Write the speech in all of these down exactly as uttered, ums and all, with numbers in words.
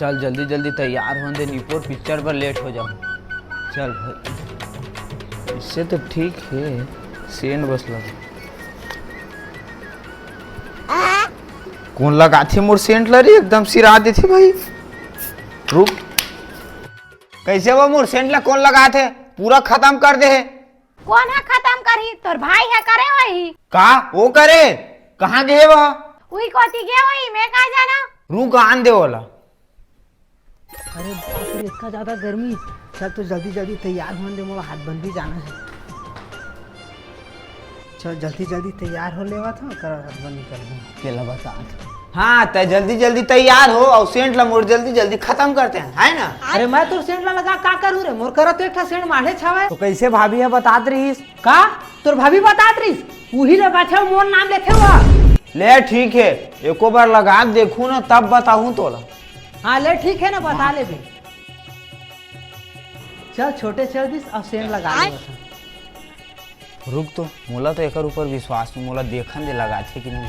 चल जल्दी जल्दी तैयार होन दे, निपोर पिक्चर बर लेट हो जाहूं। चल भाई, इससे तो ठीक हे, सेंट बस लगा। कोन लगाथे मोर सेंट ला रे, एकदम सिरा देथे भाई। रुक, कइसे वो मोर सेंट ला कोन लगाथे? पूरा खतम कर दे हे। कोन ह खतम करही? तोर भाई ह करे होही। का वो करे? कहाँ गे हे वो? उही कोती गे होही, मैं का जाना। रुक, आन दे ओला। अरे बाप रे, इतना ज्यादा गर्मी। चल तो जल्दी जल्दी तैयार होन दे, मोला हाथबंदी जाना हे। चल जल्दी जल्दी तैयार हो लेवा था, ओकर हाथबंदी कर दूं। केला बता। हाँ, तै जल्दी जल्दी तैयार हो अउ सेंट ला मोर जल्दी जल्दी खतम करते हैं, है ना? अरे मैं तोर सेंट ला लगा का करूँ रे? मोर करा तो एक ठा सेंट माढ़े छावे। तो कइसे भाभी ह बतात रहीस? का? तोर भाभी बतात रहीस? उही ले बचे मोर नाम लेथे हुआ। ले ठीक हे, एको बार लगा देखूं ना, तब बताहूं तोला। हाँ ले ठीक हे ना, बता लेबे। चल छोटे चल दिस, अब सेंट लगा ले बस। रुक तो, मोला तो एकर ऊपर विश्वास नहीं, मोला देखन दे लगाथे कि नहीं।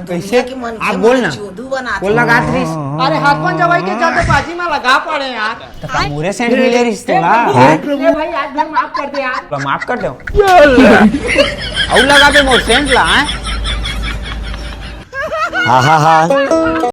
कइसे? आप बोल ना। कोन लगात रहीस? अरे हरपन जवाई के जल्दबाजी में लगा पड़े यार। त का मोरे सेंट मिले रहीस तोला? ए भाई, आज भर माफ कर दे यार। तोला माफ कर दे। अउ लगा दे मोर सेंट ला, हैं? हा हा हा।